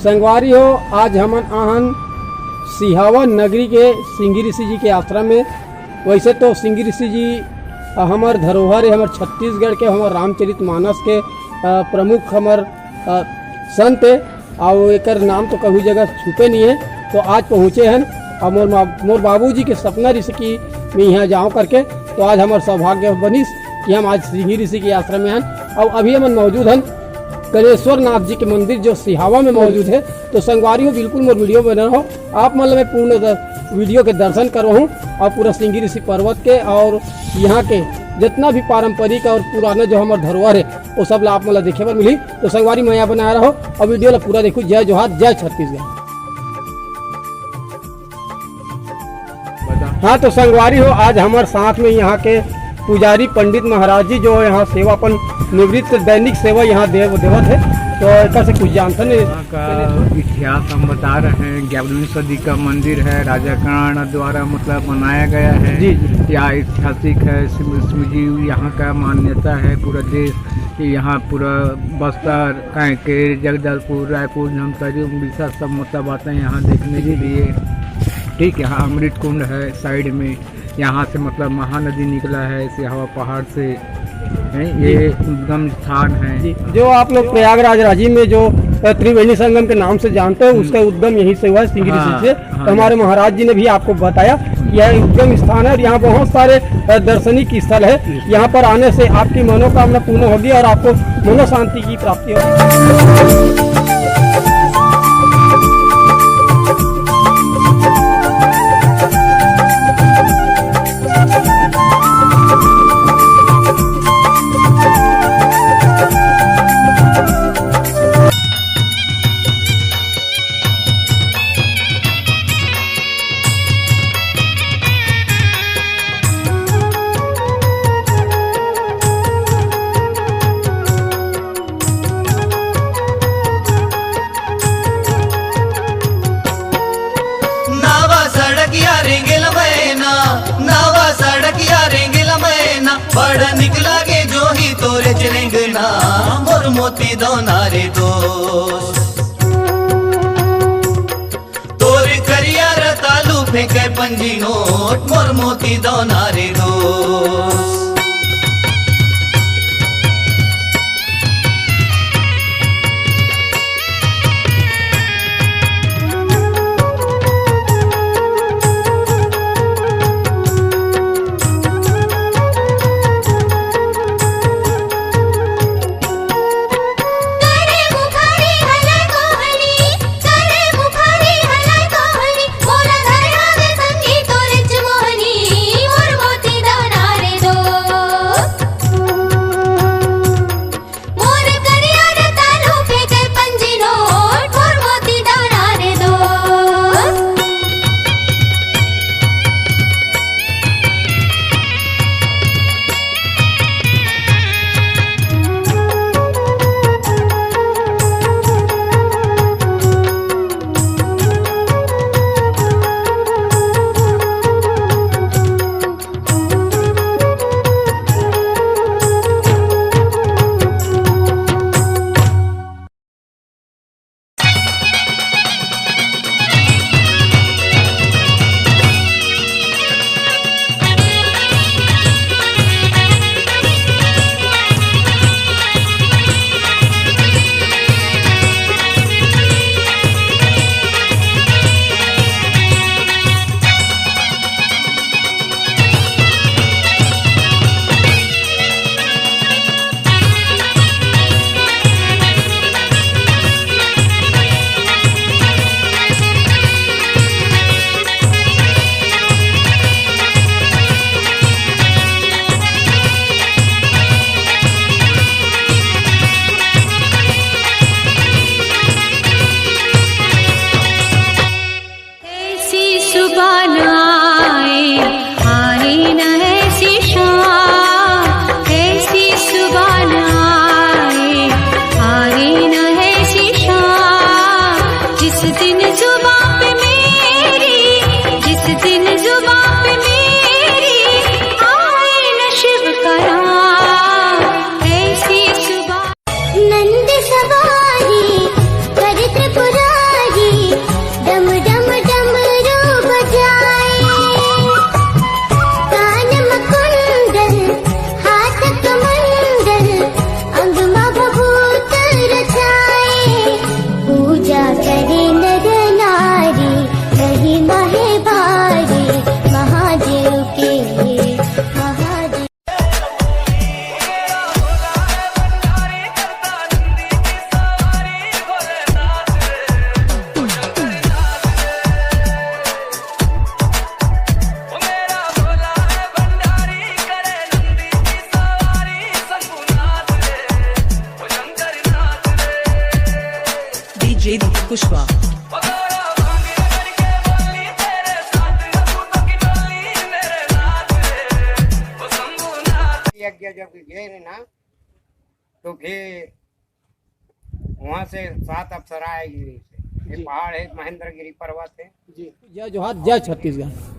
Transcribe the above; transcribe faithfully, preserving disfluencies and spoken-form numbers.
संगवारी हो, आज हमन आहन सिहावा नगरी के सिंगी ऋषि जी के आश्रम में। वैसे तो सिंगी ऋषि जी हमर धरोहर है, हमर छत्तीसगढ़ के, हमर रामचरित मानस के, अ, प्रमुख हमर, अ, संत है, और एकर नाम तो कभी जगह छुपे नहीं है। तो आज पहुँचे हन, और मोर मा-, मोर बाबूजी के सपना रिहिस कि मैं यहाँ जाऊँ करके। तो आज हमर सौभाग्य बनिस कि हम आज सिंगी ऋषि के आश्रम में हन, और अभी हमन मौजूद हन कलेश्वर नाथ जी के मंदिर, जो सिहावा में मौजूद है। तो संगवारी हो, बिल्कुल मोर वीडियो बने रहो, आप मन ल मैं पूर्ण द-, वीडियो के दर्शन करवाहूँ, और पूरा सिंगी ऋषि पर्वत के और यहाँ के जितना भी पारंपरिक और पुराना जो हमर धरोहर है, वो सब ला आप मन ल देखे बर मिलही। तो संगवारी, मैं यहाँ बनाए रहो और वीडियो ला पूरा देखो। जय जोहार, जय छत्तीसगढ़। हाँ, तो संगवारी हो, आज हमर साथ में यहाँ के पुजारी पंडित महाराज जी, जो यहाँ सेवा अपन निवृत्त दैनिक सेवा यहाँ देव देवत है, तो एकर से कुछ जानथन। यहाँ का इतिहास हम बता रहे हैं। ग्यारहवीं सदी का मंदिर है, राजा कर्ण द्वारा मतलब बनाया गया है। जी, जी। या ऐतिहासिक है, शिव, शिव जी यहाँ का मान्यता है पूरा देश, कि यहाँ पूरा बस्तर, कांकेर, जगदलपुर, रायपुर, धमतरी, उड़ीसा सब मतलब आते हैं यहाँ देखने के लिए। ठीक है, यहाँ अमृत कुंड है साइड में, यहाँ से मतलब महानदी निकला है सिहावा पहाड़ से, हैं, ये उद्गम स्थान है। जी, जो आप लोग प्रयागराज राजी में जो, अ, त्रिवेणी संगम के नाम से जानते हो, हम्म। उसका उद्गम यहीं से हुआ है, सिंगी ऋषि हाँ, से। हाँ। तो हमारे महाराज जी ने भी आपको बताया कि यह उद्गम स्थान है और यहाँ बहुत सारे, अ, दर्शनिक स्थल है। यहाँ पर आने से आपकी मनोकामना पूर्ण होगी और आपको मनोशांति की प्राप्ति होगी। नवा सड़किया रेंगेल मैना, नवा सड़किया रेंगेल मैना, बड़ा निक लागे जो ही तोरे च रेंगना, मोर मोती दौना रे दोस्त। तोरे करिया रतालू फेंके पंजी नोट, मोर मोती दौना रे दोस्त। पुष्पा। यज्ञ जब गए रहे ना, तो फिर वहां से सात अप्सरा आएगी। ये जी। पहाड़ है, महेंद्रगिरी पर्वत है। जी, जय जोहार, जय छत्तीसगढ़।